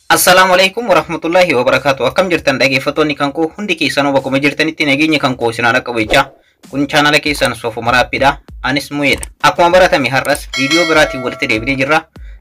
Assalaamu alaikum warahmatullahi wabarakatuh. Akkam jirtan, dhaggeeffattoonni kan koo hundi keessanuu? Bakkuma jirtanitti nageenya kan koo isin haa dhaqqabu jechaa, kun chaanala keessan Soofuma Raappiidha. Anis Mu'eedha. Akkuma baratame har'as viidiyoo biraatiin walitti deebinee jirra.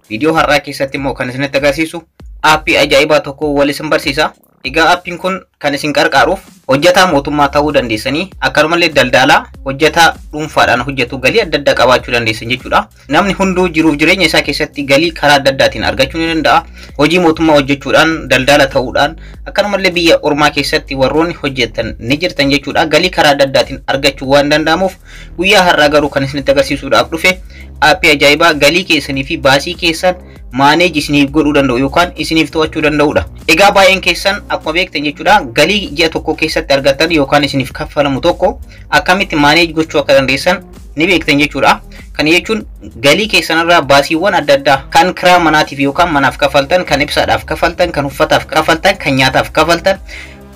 Viidiyoo har'aa keessatti immoo kan isinitti agarsiisu aappii ajaa'ibaa tokko wal isin barsiisa. Egaa aappiin kun kan isin qarqaaruuf hojjetaa mootummaa ta'uu dandeessanii, akkanumallee daldalaa, hojjetaa dhuunfaadhaan hojjetu, galii adda addaa qabaachuu dandeessan jechuudha. Namni hunduu jiruuf jireenya isaa keessatti galii karaa adda addaatiin argachuu ni danda'a. Hojii mootummaa hojjechuudhaan, daldala ta'uudhaan, akkanumallee biyya ormaa keessatti warroonni hojjetan ni jirtan jechuudha. Galii karaa adda addaatiin argachuu waan danda'amuuf, guyyaa har'aa garuu kan isinitti agarsiisuudhaaf dhufe aappii ajaa'ibaa galii keessanii fi baasii keessan manage isiniif godhuu danda'u yookaan isiniif to'achuu danda'udha. Egaa baay'een keessan akkuma beektan jechuudha, galii ji'a tokko keessatti argattan yookaan isiniif kaffalamu tokko akkamitti manage gochuu akka dandeessan ni beektan jechuudha. Kana jechuun galii keessanirraa baasiiwwan adda addaa kan kiraa manaatiif yookaan manaaf kaffaltan, kan ibsaadhaaf kaffaltan, kan uffataaf kaffaltan, kan nyaataaf kaffaltan,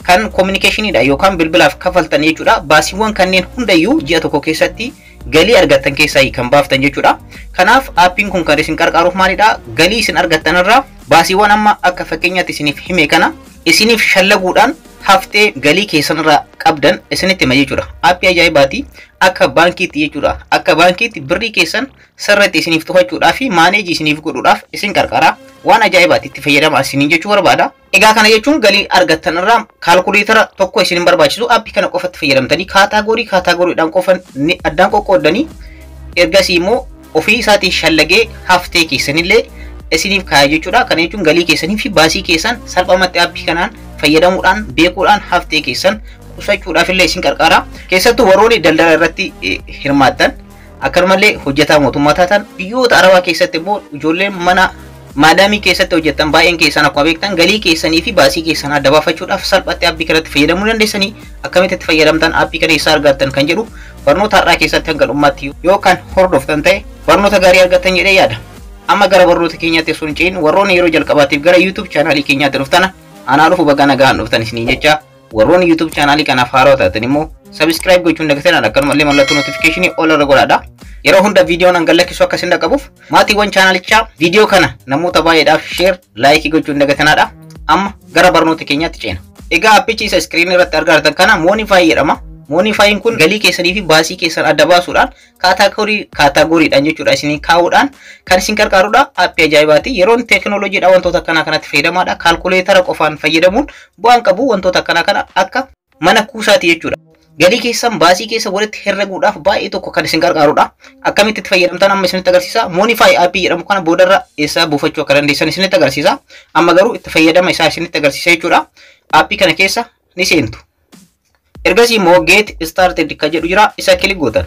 kan communicationiidha yookaan bilbilaaf kaffaltan jechuudha. Baasiiwwan kanneen hundayyuu ji'a tokko keessatti galii argattan keessaa kan baaftan jechuudha. Kanaaf aappiin kun kan isin qarqaaruuf maalidha? Galii isin argattan irraa baasiiwwan amma akka fakkeenyaatti isiniif hime kana isiniif shallaguudhaan haftee galii keessan irraa qabdan isinitti hima jechuudha. Aappii ajaa'ibaati. Akka baankiitti jechuudha. Akka baankiitti birrii keessan sirriitti isiniif to'achuudhaa fi manage isiniif godhuudhaaf isin qarqara. Waan ajaa'ibaati, itti fayyadama isiniin jechuu barbaada. Egaa kana jechuun galii argattan irraa kaalkuleetara tokko isin hin barbaachisu. Aappii kana qofatti fayyadamtanii category categorydhaan qofa addaan qoqqooddanii, ergasii immoo ofii isaatiin shallagee haftee keessanillee isiniif kaaya jechuudha. Kana jechuun galii keessanii fi baasii keessan salphumatti aappii kanaan fayyadamuudhaan beekuudhaan haftee keessan qusachuudhaaf illee isin qarqaara. Keessattuu warroonni daldala irratti hirmaattan, akkanumallee hojjetaa mootummaa taatan, biyyoota arabaa keessatti immoo ijoolleen mana maadaamii keessatti hojjetan baay'een keessan akkuma beektan galii keessanii fi baasii keessan adda baafachuudhaaf salphatti aappii kanatti fayyadamuu dandeessanii. Akkamitti itti fayyadamtan, aappii kana eessaa argattan kan jedhu barnoota har'aa keessatti hanga dhumaatti yoo kan hordoftan ta'e barnoota gaarii argattan jedhee yaada. Amma gara barnoota keenyaatti osoo hin ce'in, warroonni yeroo jalqabaatiif gara YouTube chaanaalii keenyaatti dhuftan anaa dhufu, baga nagaan dhuftan isinii jecha, warroonni YouTube chaanaalii kanaaf haarawaa taatan immoo subscribe gochuun dagatinaan, akkanumallee mallattoo notificationii ol irra godhaadha. Yeroo hunda viidiyoon an gadlakkisu akka isin dhaqqabuuf, maatiiwwan chaanalichaa, viidiyoo kana namoota baay'eedhaaf share, like gochuun dagatinaadha. Amma gara barnoota keenyaatti ceena. Egaa aappichi isa screen irratti argaa kana Monefy jedhama. Monefyin kun galii keessanii fi baasii keessan adda baasuudhaan category categorydhaan jechuudha isinii kaa'uudhaan kan isin gargaarudha. Aappii ajaa'ibaati. Yeroon teekinooloojiidha wantoota akkanaa kanatti fayyadamaadha. Kaalkuleetara qofaan fayyadamuun bu'aan qabu, wantoota akkanaa kana akka mana kuusaati jechuudha. Galii keessan baasii keessa walitti herreguudhaaf baay'ee tokko kan isin gargaarudha. Akkamitti itti fayyadamtan amma isinitti agarsiisa. Monefy aappii jedhamu kana boodarra eessaa buufachuu akka dandeessan isinitti agarsiisa. Amma garuu itti fayyadama isaa isinitti agarsiisa jechuudha. Aappii kana keessa ni seentu. Ergasii immoo "Get started" kan jedhu jira, isa click gootan.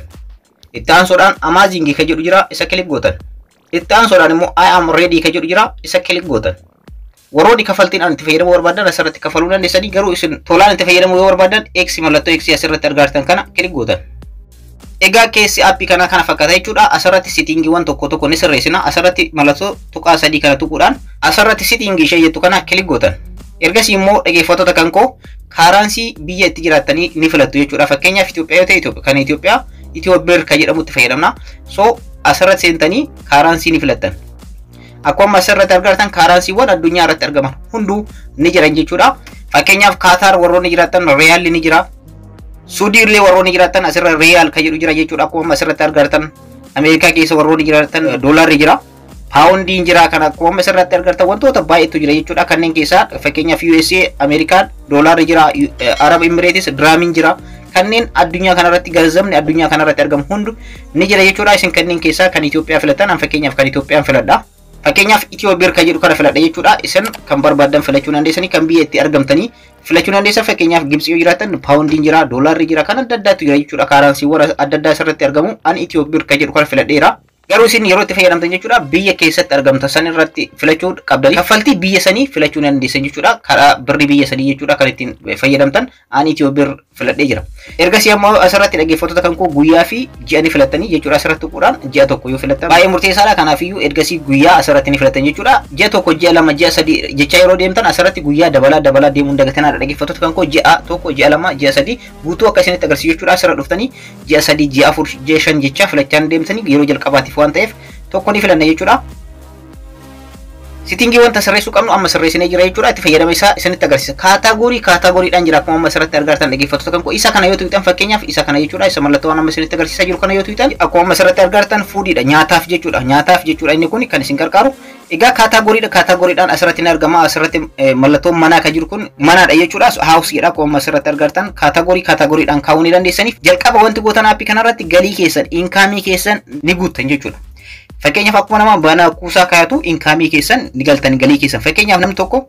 Itti aansuudhaan "Amazing" kan jedhu jira, isa click gootan. Itti aansuudhaan immoo "I am ready" kan jedhu jira, isa click gootan. Warroonni kafaltiidhaan itti fayyadamuu barbaadan asirratti kafaluu dandeessanii, garuu isin tolaan itti fayyadamuu yoo barbaadan X, mallattoo X asirratti argattan kana click gootan. Egaa keessi aappii kanaa kana fakkaata jechuudha. Asirratti settingiiwwan tokko tokko ni sirreessina. Asirratti mallattoo tuqaa sadii kana tuquudhaan asirratti "Setting" ishee jettu kana click gootan. Ergasii immoo, dhaggeeffattoota kan koo, currency biyya itti jiraattanii ni filattu jechuudha. Fakkeenyaaf Itoophiyaa yoo ta'e, kan Itoophiyaa Ethio Birr kan jedhamutti fayyadamna. So asirratti seentanii currency ni filattan. Akkuma asirratti argattan currencywwan addunyaa irratti argaman hunduu ni jiran jechuudha. Fakkeenyaaf Kaataar warroonni jiraattan riyaalli ni jira. Suudii illee warroonni jiraattan asirra riyaal kan jedhu jira jechuudha. Akkuma asirratti argattan Ameerikaa keessa warroonni jiraattan doolaarri jira. Paawundiin jira. Kan akkuma asirratti argattan wantoota baay'eetu jira jechuudha. Kanneen keessaa fakkeenyaaf USA, Ameerikaan doolaarri jira, Arab Emirates diraamiin jira. Kanneen addunyaa kanarratti ganzabni addunyaa kanarratti argamu hundu ni jira jechuudha. Isin kanneen keessaa kan Itoophiyaa filattan, an fakkeenyaaf kan Itoophiyaan filadha. Fakkeenyaaf Ethio Birr kan jedhu kana filadha jechuudha. Isin kan barbaadan filachuu dandeessanii, kan biyya itti argamtanii filachuu dandeessan. Fakkeenyaaf Gibxii yoo jiraattan paawundiin jira, doolaarri jira, kan adda addaatu jira jechuudha. Currencywwan adda addaa asirratti argamu. Ani Ethio Birr kan jedhu kana filadheera. Garuu isin yeroo itti fayyadamtan jechuudha, biyya keessatti argamtan san irratti filachuu qabdanii kaffaltii biyya sanii filachuu dandeessan jechuudha. Karaa birrii biyya sanii jechuudha kan ittiin fayyadamtan. Ani Ethio Birr filadhee jira. Ergasii ammoo asirratti, dhaggeeffattoota kan koo, guyyaa fi ji'a ni filattanii jechuudha. Asirratti tuquudhaan ji'a tokko yoo filattan baay'ee murteessaadha. Kanaafiyyuu ergasii guyyaa asirratti ni filattan jechuudha. Ji'a tokko, ji'a 2, ji'a 3 jechaa yeroo deemtan asirratti guyyaa dabalaa dabalaa deemuun dagatanaadha. Dhaggeeffattoota kan koo, ji'a tokko, ji'a 2, ji'a 3 guutuu akka isinitti agarsiisu jechuudha. Asirra dhuftanii ji'a 3, ji'a 4, ji'a 5 jechaa filachaa deemtanii, yeroo jalqabaatiif waan ta'eef tokko ni filanna jechuudha. Setting wanta sirreessuu qabnu amma sirreessinee jira jechuudha. Itti fayyadama isaa isinitti agarsiisa. Category categorydhaan jira akkuma amma asirratti argartan, dhaggeeffattoota kan koo. Isa kana yoo tuqxan, fakkeenyaaf isa kana jechuudha. Isa mallattoo waan amma isinitti agarsiisaa jiru kana yoo tuqxan, akkuma amma asirratti argartan foodiidha. Nyaataaf jechuudha. Nyaataaf jechuudha inni kun kan isin gargaaru. Egaa categorydha, categorydhaan asirratti ni argama. Asirratti mallattoon manaa kan jiru kun manaadha jechuudha. House jedha akkuma amma asirratti argartan. Category categorydhaan kaa'uu ni dandeessaniif. Jalqaba wanti gootan aappii kanarratti galii keessan, income keessan ni guuttan jechuudha. Fakkeenyaaf akkuma nama bana kuusaa kaayatu income keessan ni galtan, galii keessan. Fakkeenyaaf namni tokko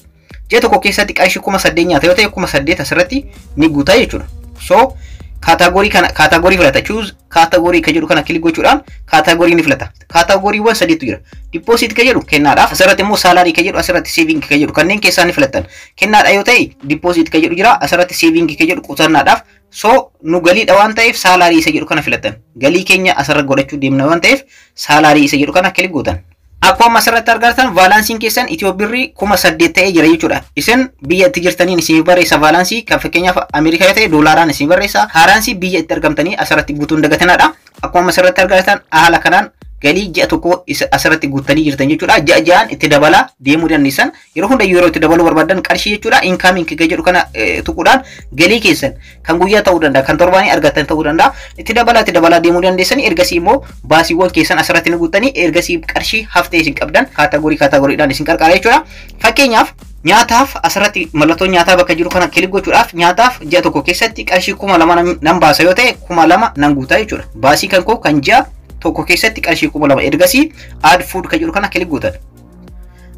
ji'a tokko keessatti qarshii 8,000 nyaata yoo ta'e, 8,000 asirratti ni guutaa jechuudha. So category kana category filata. Choose category kan jedhu kana click gochuudhaan category ni filata. Categorywwan sadiitu jira. Deposit kan jedhu kennaadhaaf, asirratti immoo salary kan jedhu, asirratti saving kan jedhu, kanneen keessaa ni filattan. Kennaadha yoo ta'e deposit kan jedhu jira, asirratti saving kan jedhu qusannaadhaaf. So nu galiidha waan ta'eef salary isa jedhu kana filattan. Galii keenya asirra godhachuu deemna waan ta'eef salary isa jedhu kana click gootan. Akkuma asirratti argartan balanceiin keessan Itiyoo birrii 8,000 ta'ee jira jechuudha. Isin biyya itti jirtaniin isin barreessa balance, kan fakkeenyaaf Ameerikaa yoo ta'e doolaaraan isin barreessa. Currency biyya itti argamtanii asirratti guutuun dagatanaadha. Akkuma asirratti argartan haala kanaan galii ji'a tokko asirratti guuttanii jirtan jechuudha. Ji'a ji'aan itti dabalaa deemuu dandeessan. Yeroo hunda yeroo itti dabaluu barbaadan qarshii jechuudha. Income jedhu kana tuquudhaan galii keessan kan guyyaa ta'uu danda'a, kan torbaanii argattan ta'uu danda'a. Itti dabalaa itti dabalaa deemuu dandeessan. Ergasii immoo baasiiwwan keessan asirratti ni guuttanii, ergasii qarshii haftee isin qabdan category categorydhaan isin qarqaara jechuudha. Fakkeenyaaf nyaataaf asirratti mallattoo nyaataa bakka jiru kana click gochuudhaaf, nyaataaf ji'a tokko keessatti qarshii 2,000 nan baasa yoo ta'e, 2,000 nan guutaa jechuudha. Baasii kan koo kan ji'a tokko keessatti qarshii 2,000. Ergasii add food kan jedhu kana click gootan.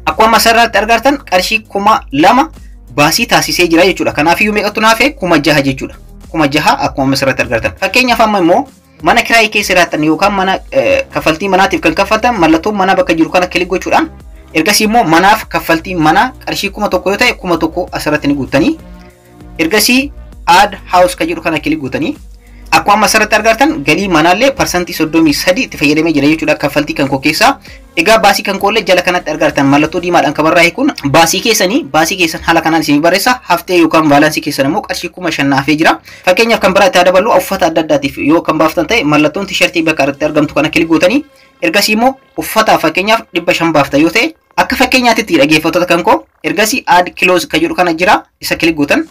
Akkuma asirratti argartan qarshii 2,000 baasii taasisee jira jechuudha. Kanaafiyyuu meeqatu naaf? 6,000 jechuudha. 6,000 akkuma asirratti argartan. Fakkeenyaaf amma immoo mana kiraayii keessa jiraattan yookaan mana kaffaltii manaatiif kan kaffaltan, mallattoon manaa bakka jiru kana click gochuudhaan, ergasii immoo manaaf kaffaltii manaa qarshii 1,000 yoo ta'e, 1,000 asirratti ni guuttanii, ergasii add house kan jedhu kana click gootanii, akkuma amma asirratti argartan galii manaallee 33% itti fayyadamee jira jechuudha kaffaltii kan koo keessaa. Egaa baasii kan koollee jala kanatti argartan mallattoo diimaadhaan kan barraa'e kun baasii keessanii, baasii keessan haala kanaan isin barreessa. Haftee yookaan balance keessan immoo qarshii 5,000 hafee jira. Fakkeenyaaf kan biraa itti daballu, uffata adda addaatiif yoo kan baaftan ta'e, mallattoon T-shirt bakka irratti argamtu kana click gootanii, ergasii immoo uffata fakkeenyaaf 500 baaftan yoo ta'e, akka fakkeenyaatti dhaggeeffattoota kan koo, ergasii add clothes kan jedhu kana jira, isa click gootan.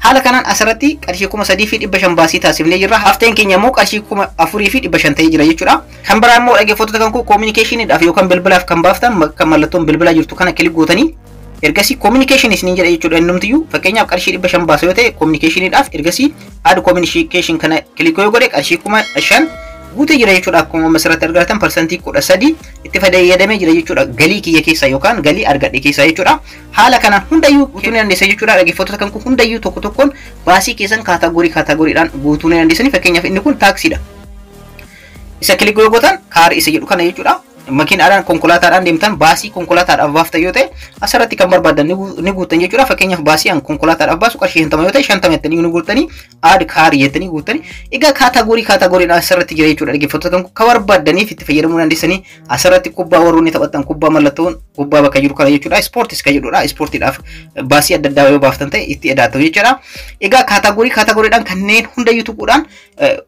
Haala kanaan asirratti qarshii 3,500 baasii taasifnee jirra. Hafteen keenya immoo qarshii 4,500 ta'ee jira jechuudha. Kan biraa immoo dhaggeeffattoota kan koo, communicationiidhaaf yookaan bilbilaaf kan baaftan, kan mallattoon bilbilaa jirtu kana click gootanii, ergasii communication isiniin jedha jechuudha innumtiyyuu. Fakkeenyaaf qarshii 500 baasa yoo ta'e communicationiidhaaf, ergasii add communication kana click yoo godhe, qarshii 5,000 guutee jira jechuudha. Akkuma asirratti argatan 13% itti fayyadamee jira jechuudha galii kiyya keessaa yookaan galii argadhe keessaa jechuudha. Haala kanaan hundayyuu guutuu ni dandeessa jechuudha. Dhaggeeffattoota kan kun hundayyuu tokko tokkoon baasii keessan category categorydhaan guutuu ni dandeessanii. Fakkeenyaaf inni kun taaksiidha. Isa click yoo gootan car isa jedhu kana jechuudha. Makiinaadhaan, konkolaataadhaan deemtan, baasii konkolaataadhaaf baaftan yoo ta'e, asirratti kan barbaadan ni guuttan jechuudha. Fakkeenyaaf baasii an konkolaataadhaaf baasu qarshii 50 yoo ta'e, 50 jettanii ni guuttanii, add car jettanii guuttanii. Egaa category categorydhaan asirratti jira jechuudha. Dhaggeeffattoota kan barbaaddaniif itti fayyadamuu dandeessanii. Asirratti kubbaa warroonni taphatan, kubbaa mallattoon kubbaa bakka jiru kana jechuudha. Sports kan jedhudha. Ispoortiidhaaf baasii adda addaa yoo baaftan ta'e itti edaatu jechuudha. Egaa category categorydhaan kanneen hundayyuu tuquudhaan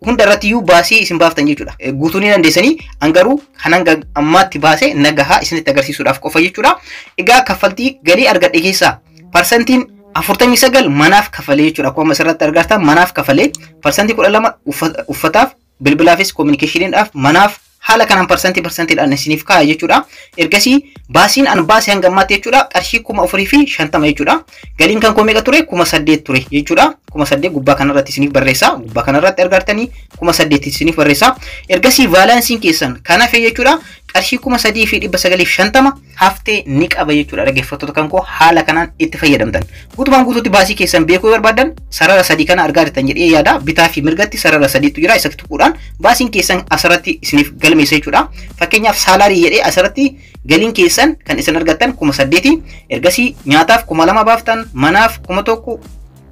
hunda irratti iyyuu baasii isin baaftan jechuudha. Guutuu ni dandeessanii, an garuu kan hanga ammaatti baase nagahaa isinitti agarsiisuudhaaf qofa jechuudha. Egaa kaffaltii galii argadhe keessaa 49% manaaf kafalee jechuudha. Akkuma asirratti argartan manaaf kafalee, 12% uffataaf, bilbilaafis, communicationiidhaaf, manaaf, haala kanaan percent percentiidhaan isiniif kaa'a jechuudha. Ergasii baasiin an baase hanga ammaatti jechuudha qarshii 4,050 jechuudha. Galiin kan koo meeqa ture? 8,000 ture jechuudha. 8,000 gubbaa kanarratti isiniif barreessa. Gubbaa kanarratti argartanii 8,000 isiniif barreessa. Ergasii balanceiin keessan kan hafe jechuudha qarshii 3,950 haftee ni qaba jechuudha. Dhaggeeffattoota kan koo, haala kanaan itti fayyadamtan. Guutumaan guutuutti baasii keessan beekuu barbaadan sarara sadii kana argaa jirtan jedhee yaada. Bitaa fi mirgatti sarara sadiitu jira, isa tuquudhaan baasiin keessan asirratti isiniif galmeessa jechuudha. Fakkeenyaaf salary jedhee asirratti galiin keessan kan isin argattan 8,000. Ergasii nyaataaf 2,000 baaftan, manaaf 1,000,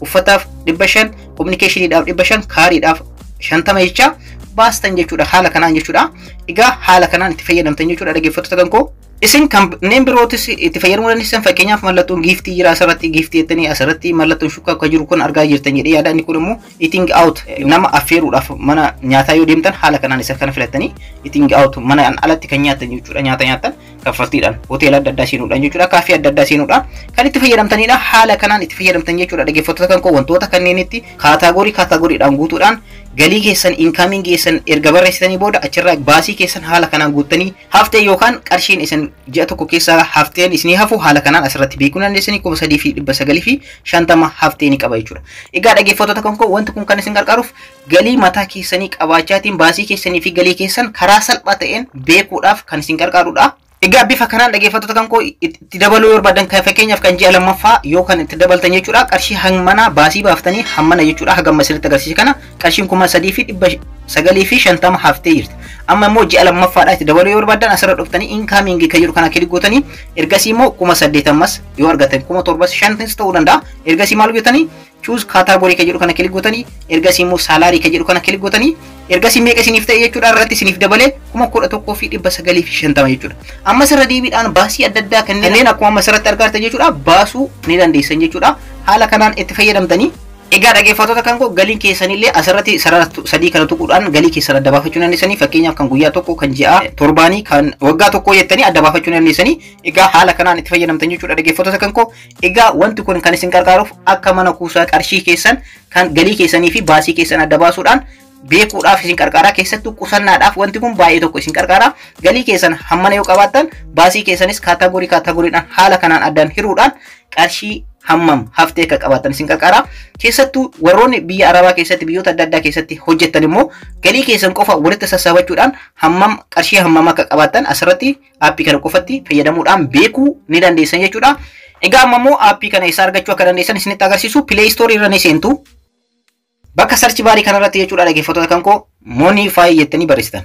uffataaf 500, communicationiidhaaf 500, cariidhaaf 50 jecha baastan jechuudha haala kanaan jechuudha. Egaa haala kanaan itti fayyadamtan jechuudha, dhaggeeffattoota kan koo. Isin kanneen birootis itti fayyadamuu dandeessan. Fakkeenyaaf, mallattoon giftii jira asirratti, giftii jettanii asirratti mallattoon shukkaa akka jiru kun argaa jirtan jedhee yaada. Inni kun immoo eating out, nama affeeruudhaaf mana nyaataa yoo deemtan haala kanaan isa kana filattanii eating out, mana alatti kan nyaatan jechuudha. Nyaata nyaatan kaffaltiidhaan hoteela adda addaa seenuudhaan jechuudha, kaafee adda addaa seenuudhaan kan itti fayyadamtanidha. Haala kanaan itti fayyadamtan jechuudha. Dhaggeeffattoota kan koo, wantoota kanneenitti category categorydhaan guutuudhaan galii keessan, incoming keessan erga barreessitanii booda achirraa baasii keessan haala kanaan guuttanii haftee yookaan qarshiin isin ji'a tokko keessaa hafteen isinii hafu haala kanaan asirratti beekuu dandeessanii 3950 haftee ni qaba jechuudha. Egaa dhaggeeffattoota kan koo, wanti kun kan isin gargaaruuf galii mataa keessanii qabaachaatiin baasii keessanii fi galii keessan karaa salphaa ta'een beekuudhaaf kan isin gargaarudha. Egaa bifa kanaan, dhaggeeffattoota kan koo, itti dabaluu yoo barbaadan, fakkeenyaaf kan ji'a lammaffaa yoo kan itti dabaltan jechuudha, qarshii hammana baasii baaftanii hammana jechuudha. Hagamma isinitti agarsiise kana qarshiin 3950 haftee jirti. Amma immoo ji'a lammaffaadha itti dabaluu yoo barbaadan asirra dhuftanii incoming kan jedhu kana click gootanii, ergasii immoo 8000 ammas yoo argatan, 7000 shantis ta'uu danda'a. Ergasii maal gootanii? Choose category kan jedhu kana click gootanii, ergasii immoo salary kan jedhu kana click gootanii, ergasii meeqa isiniif ta'e jechuudha? Irratti isiniif dabalee 11,950 jechuudha. Ammas irra deebiidhaan baasii adda addaa kanneen akkuma amma asirratti argaa jechuudha baasuu ni dandeessan jechuudha. Haala kanaan itti fayyadamtanii. Egaa dhaggeeffattoota kan koo, galiin keessanillee asirratti sarara sadii kana tuquudhaan galii keessan adda baafachuu dandeessanii. Fakkeenyaaf, kan guyyaa tokko, kan ji'a torbaanii, kan waggaa tokko jettanii adda baafachuu dandeessanii. Egaa haala kanaan itti fayyadamtan jechuudha, dhaggeeffattoota kan koo. Egaa wanti kun kan isin gargaaruuf akka mana kuusaa qarshii keessan kan galii keessanii fi baasii keessan adda baasuudhaan beekuudhaaf isin qarqaara. Keessattuu qusannaadhaaf wanti kun baay'ee tokko isin qarqaara. Galii keessan hammana yoo qabaattan, baasii keessanis category categorydhaan haala kanaan addaan hiruudhaan qarshii hammam haftee akka qabaatan isin qarqaara. Keessattuu warroonni biyya Arabaa keessatti, biyyoota adda addaa keessatti hojjettan immoo galii keessan qofa walitti sassaabachuudhaan hammam qarshii hammam akka qabaattan asirratti aappii kana qofatti fayyadamuudhaan beekuu ni dandeessan jechuudha. Egaa amma immoo aappii kana eessaa argachuu akka dandeessan isinitti agarsiisu. Play Store irra ni seentu. Bakka search barii kanarratti jechuudha, dhaggeeffattoota kan koo, Moneyfy jettanii barreessitan.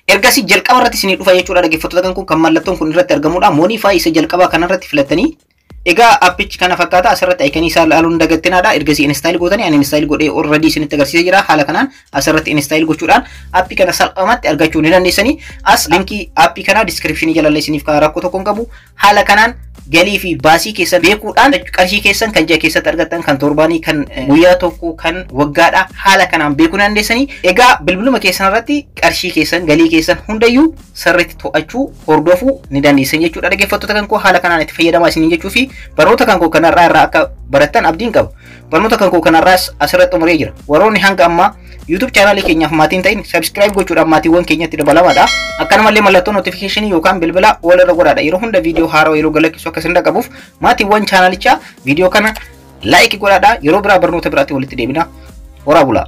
Ergasii jalqaba irratti isinii dhufa jechuudha, dhaggeeffattoota kan koo, kan mallattoon kun irratti argamudha. Moneyfy isa jalqabaa kanarratti filattanii. Egaa appichi kana fakkaata. Asirratti iconii isaa ilaaluun dagattinaadha. Ergasii install gootanii, ani install godhee already isinitti agarsiisee jira. Haala kanaan asirratti install gochuudhaan appii kana salphumatti argachuu ni dandeessanii. As linkii appii kanaa descriptionii jalallee isiniif kaa'aa, rakkoo tokko hin qabu. Haala kanaan galii fi baasii keessan beekuudhaan qarshii keessan kan ji'a keessatti argattan, kan torbaanii, kan guyyaa tokko, kan waggaadha haala kanaan beekuu dandeessanii. Egaa bilbiluma keessan irratti qarshii keessan, galii keessan hundayyuu sirriitti to'achuu, hordofuu ni dandeessan jechuudha. Dhaggeeffattoota kan koo, haala kanaan itti fayyadamaa isiniin jechuu fi barnoota kan koo kanarraa irraa akka barattan abdiin qaba. Barnoota kan koo kanarraas asirratti xumuree jira. Warroonni hanga ammaa YouTube chaanaalii keenyaaf maatiin ta'in subscribe gochuudhaan maatiiwwan keenyatti dabalamaadha. Akkanumallee mallattoo notificationii yookaan bilbila wal irra godhaadha. Yeroo hunda viidiyoo haarawaa yeroo galakkisu akka isin dhaqqabuuf maatiiwwan chaanalichaa viidiyoo kana like godhaadha. Yeroo biraa barnoota biraatti walitti deebina. Horaa bulaa.